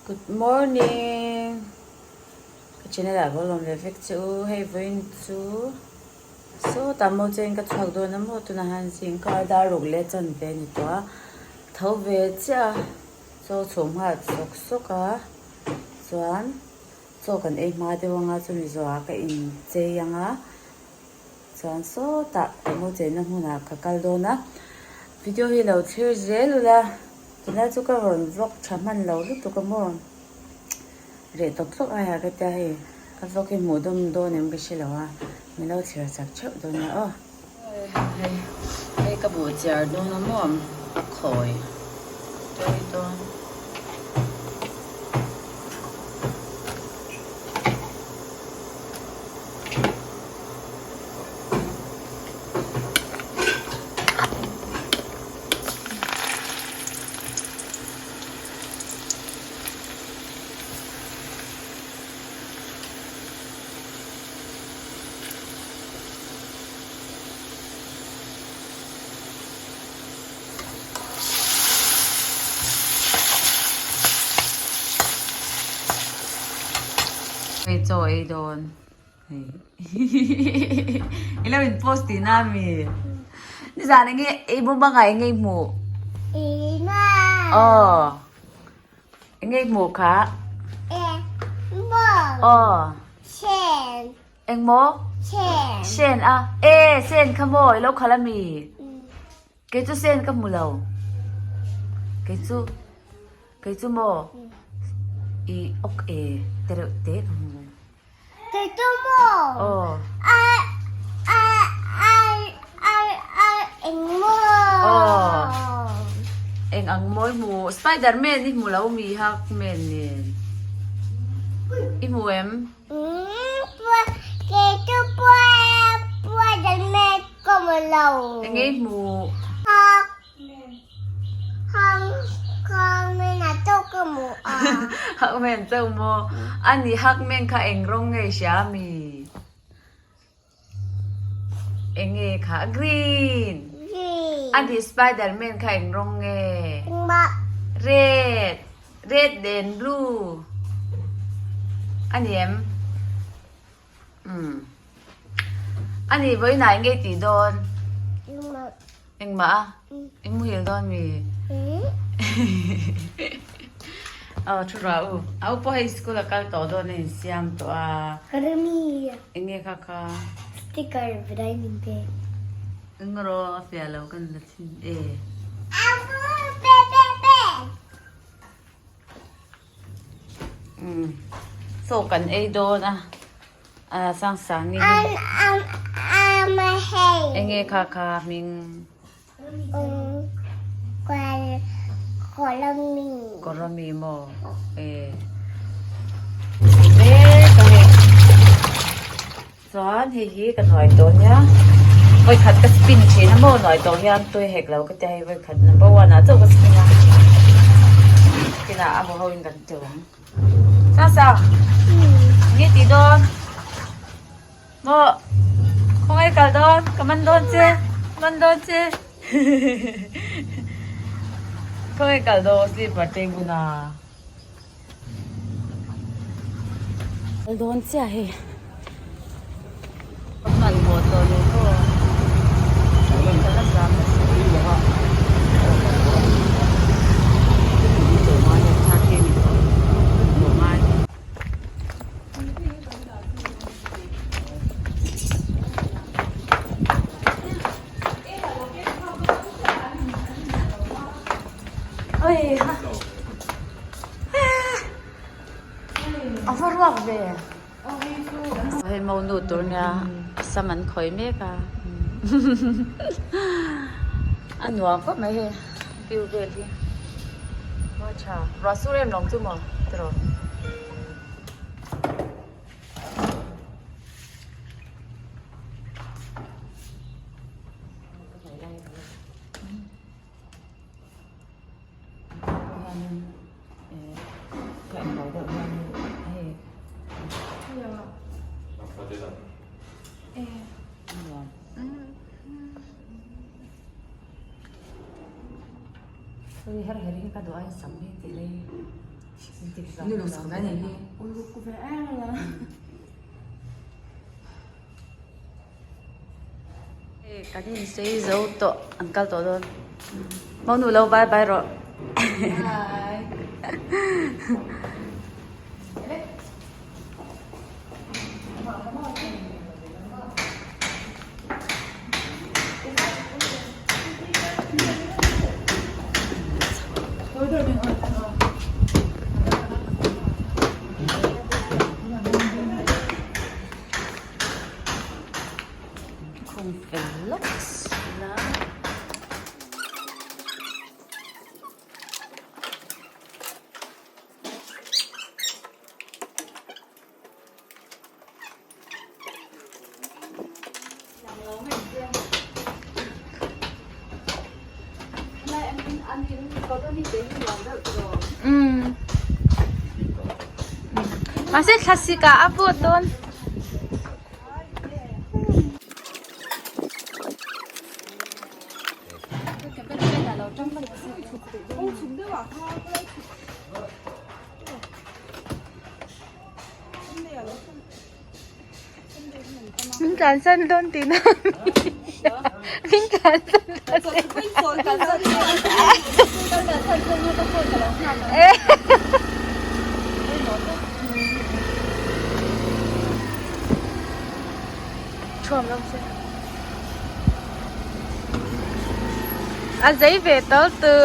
Good morning ka channel ah ka lawm ve vek che u hei vawiin chu sawtah maw chuan ka chhuak dawn a maw tunah hian zingkar dar ruk leh chan ve a ni tawh a tho ve chiah a chaw chhum nghal sawk sawk a chuan chaw kan ei hma deuh anga chumi zawhah ka inchei anga. Chuan sawtah ka mu chenna hmunah ka kal dawn a, video hi lo thlir zel ula, tunlai chu ka rawn vlog tha hman lo lutuk a maw, reh tawk tlawk ai ah ka tia hei ka vlog hi hmuh dawm dawn em ka hre lo a, min lo thlir chak theuh dawn nia aw. Hei hei ka buh chiar dawn a maw a khawi tui dawn. Hei chaw ei dawn. I lo in post tih na mi? Nizan enge i bum anga enge i hmuh? Aw. Enge i hmuh kha? Aw. Eng maw? Sen a. E sen kha maw i lo khalh a mi? Kei chu sen ka hmu lo. Kei chu kei chu maw i ok e te reuh te ka hmu. Kei chu maw Aw. A a a a a eng maw. Aw. Eng ang maw i hmu? Spider man i hmu lo mi Hulk man nen i hmu em? Kei chu spider man ka hmu lo. Enge i hmu? Hawkman a chauh ka hmu a. Hawkman chauh maw? Ani Hawkman kha eng rawng nge i hria ami? Enge kha? Green. Green. Ani Spiderman kha eng rawng nge? Engmah. Red. Red and blue. Ani em? Umm. Ani vawiinah eng nge i tih dawn? Engmah. Engmah a? I muhil dawn mi? Aw thu rah u. A u pawh hei school a kal tawh dawn a insiam tawh a. Rami. Eng nge kha kha? Sticker vidai min pe. Eng rawh a fiah lo kan la chhin e. Abu pe pe pe. Umm chaw kan ei dawn a ah Sangsangi hi enge kha kha hming Kawrami maw e chuan hei hi ka nuai tawh nia vawikhat ka spin thin a maw nuai tawh hian tui hek lo ka tia hei vawikhat number one ah chauh ka spin a kinah a haw ho in kan teuh ang Sasa nge tih dawn maw khawngaih kal dawn ka man dawn che man dawn che khawngaih kal dawn slipper te bun a. Kal dawn chiah hei hmanhmawh tawh ni maw ka la zam nasa A va ruak ve. Hei mo nu tur nia sam an khawi mek a. A nuam khawp mai hei view vel hi. Maw tha. Ruah sur em lawng chu maw tiraw. Hianin eh ka en lo deuh hianin hei nuam hei her her hi ka duh a sam hi tih lai. Uluk ve em a. Kan insei zo tawh an kal tawh dawn. Monu lo bye bye rawh. Bye. Khum fel lawk la. Mahse thlasik ah a vawt dawn. Min tlansan dawn tihna min tlansan dawn A zei ve tawh tu.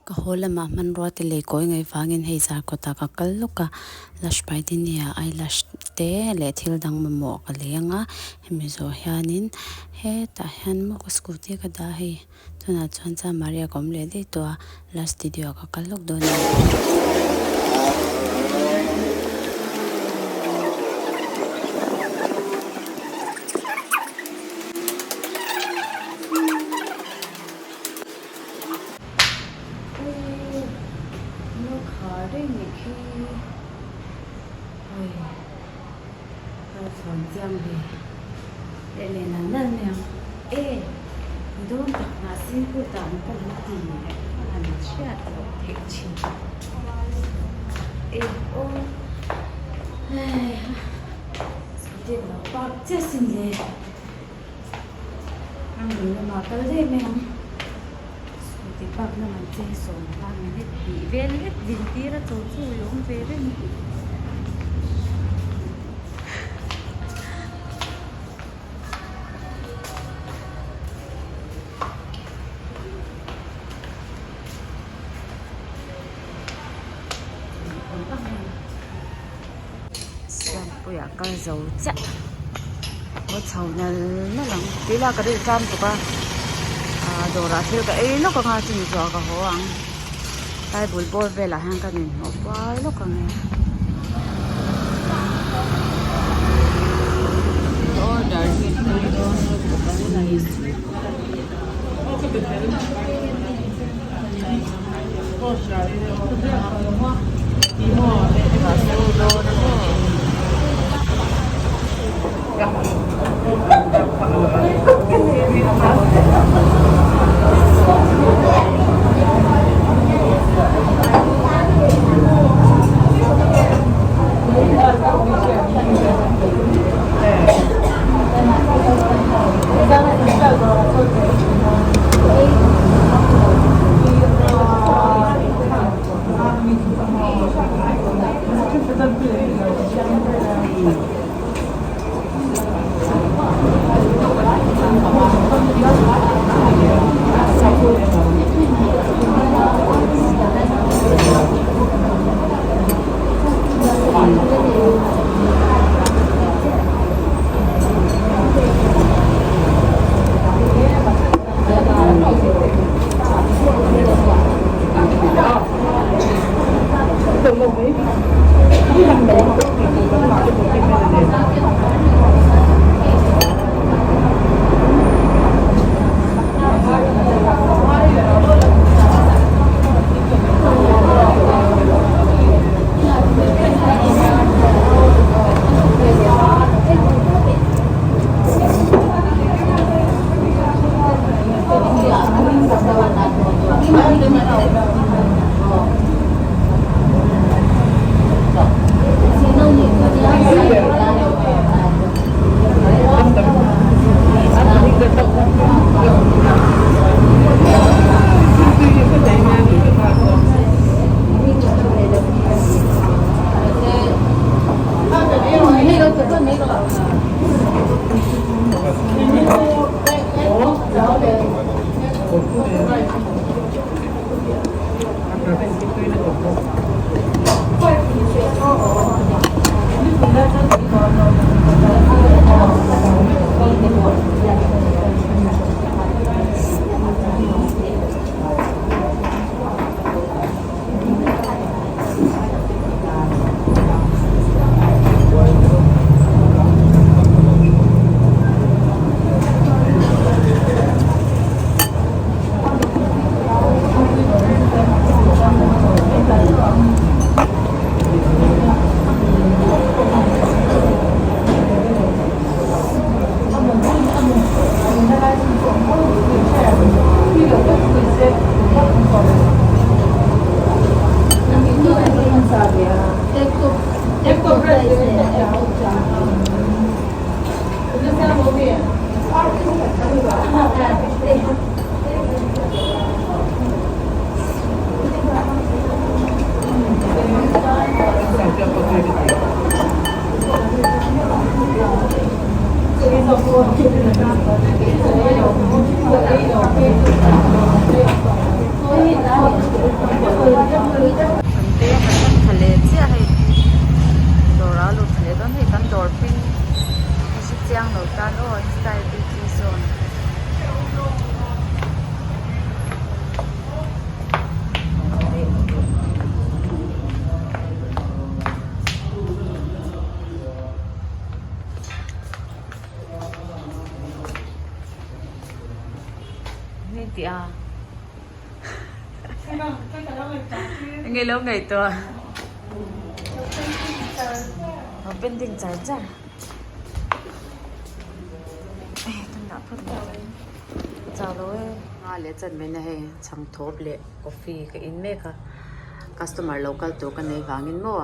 Ka haw lamah hmanrua te lei kawi ngaih vangin hei zar kawtah ka kal lawk a, lash paidini ah eyelash te leh thil dang mamawh ka lei ang a, hemi zawh hianin hetah hian maw ka scooty ka dah a hei. Tunah chuan Cha Maria ka awm leh daih tawh a, la studio ah ka kal lawk dawn a ni. Dawn tak mahse kutah an ka lo ti leh a han hriat loh theih thin e aw heiha scooty ka lo park chiah sin le ramri lamah kal daih mai ang scooty park na man che hi sawm a minute hnih vel lek din tir a cho chu i awm ve reng. Siampuia kal zo chiah a chho nal nal ang tui lak ka rilh tlam tuk a ah dawrah thil ka ei lawk anga chumi zawhah ka haw ang tlai bul bawr velah hian ka inhnawh kual lawk ang e. Kan te a kan tha leh chiah hei dawr ah a lut leh dawn hei kan dawr hming a hre chiang lo tan aw instyle beauty zone. Ni tih a Enge lo ngaihtuah Lo pending char char Hei tunah phawt mai chuan Chau lo e Nga leh chan mai na hei chhang thawp leh coffee ka in mek a customer lo kal tur ka nei vangin maw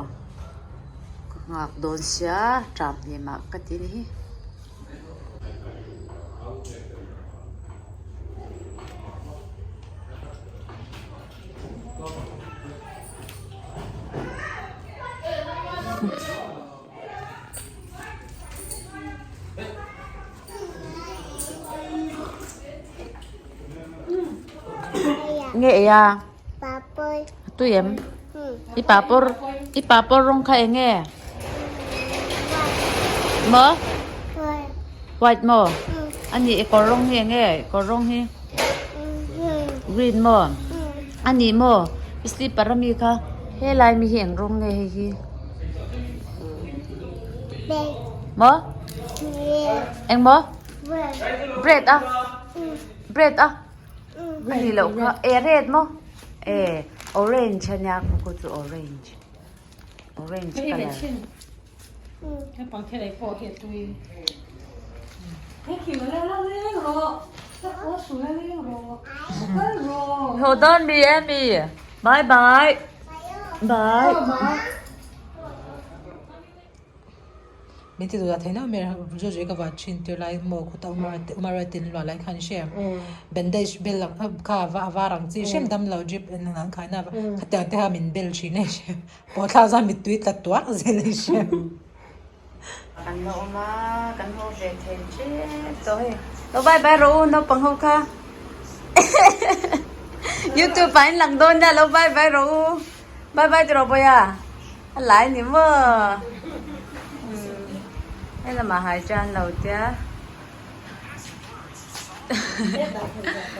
ka nghak dawn sia tram hnem ah ka ti ni hi. Nge ei a? Tui em? I papawr i papawr rawng kha eng nge? Maw? White maw? A nih i kawr rawng hi eng nge? I kawr rawng hi? Green maw? A nih maw? I slipper ami kha helai mi hi eng rawng nge hei hi? Maw? Eng maw? Bread a? Bread a? A nih loh kha e red maw e orange a nia khu khu chu orange orange colour haw dawn mi em mi bye bye bye. Min ti duh thei nauh mai a zu zui ka van thin tir lai maw khuta umar a tin luah lai khan hre bandage bel ang kha a var ang chi hrem dam lo drip en ang khaina khatiang te kha min bel thin a hre pawh thlak zan mittui tla tuar zel a hre. Kan la awm a kan haw ve thei tep tawh hei lo bye bye rawh u naupang ho kha youtube ah in lang dawn nia lo bye bye rawh u bye bye ti rawh bawiha. A lai ni maw hei lamah hai tan lo tia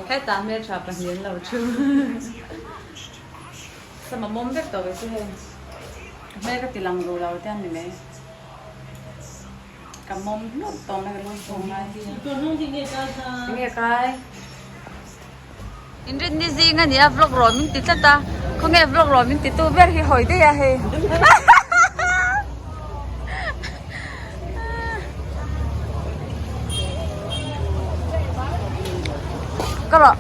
hetah hmeltha pahnih an lo thu sama mawm vek tawh ve chu hei hmel ka ti lang duh lo te an ni mai ka mawm hluk tawh mai ka lu chhung lai enge kai. Inrinni zing a ni a vlog rawn min ti tlat a khawnge vlog rawn min ti tu ber hi hawi daih a hei ka rawh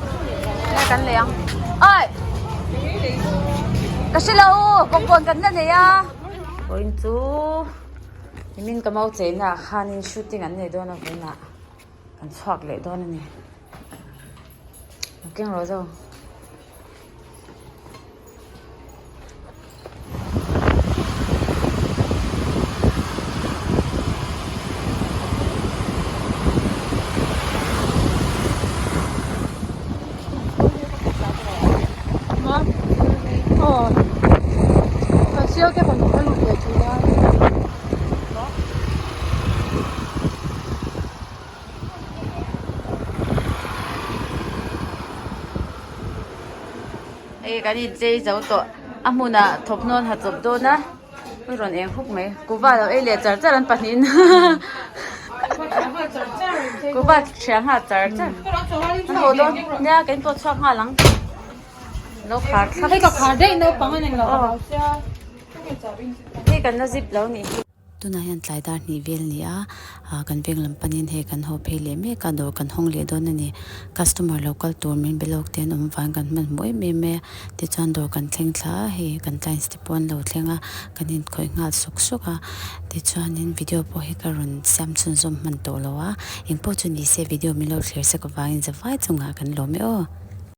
nge kan lei ang oi ka hre lo kawngkawn kan la nei a vawiin chu nimin ka mau cheina ah khanin shooting an nei dawn a vawiinah kan chhuak leh dawn a ni. Keng rawh zo. Hei kan inchei zo tawh a hmunah thawmhnaw an ha chawp dawn a ui rawn eng huk mai kuhva lo ei leh char char an pahnihin kuhva thiang nghal char char an haw dawn nia kan pawh chhuak nghal ang lo khar thlap hei kan la zip lo nih hi. Tunah hian tlai dar hnih vel ni a, ah kan veng lam panin hei kan haw phei leh mek a, dawr kan hawng leh dawn a ni. Customer lo kal tur min be lawk te an awm vang kan hmanhmawh em em mai a, tichuan dawr kan thleng thla a, hei kan clients te pawh an lo thleng a, kan inkhawih nghal sawk sawk a, tichuanin video pawh hi ka rawn siam chhunzawm hman tawh lo a, engpawh chu ni se video min lo thlir sek avangin zavai chungah kan lawm e aw.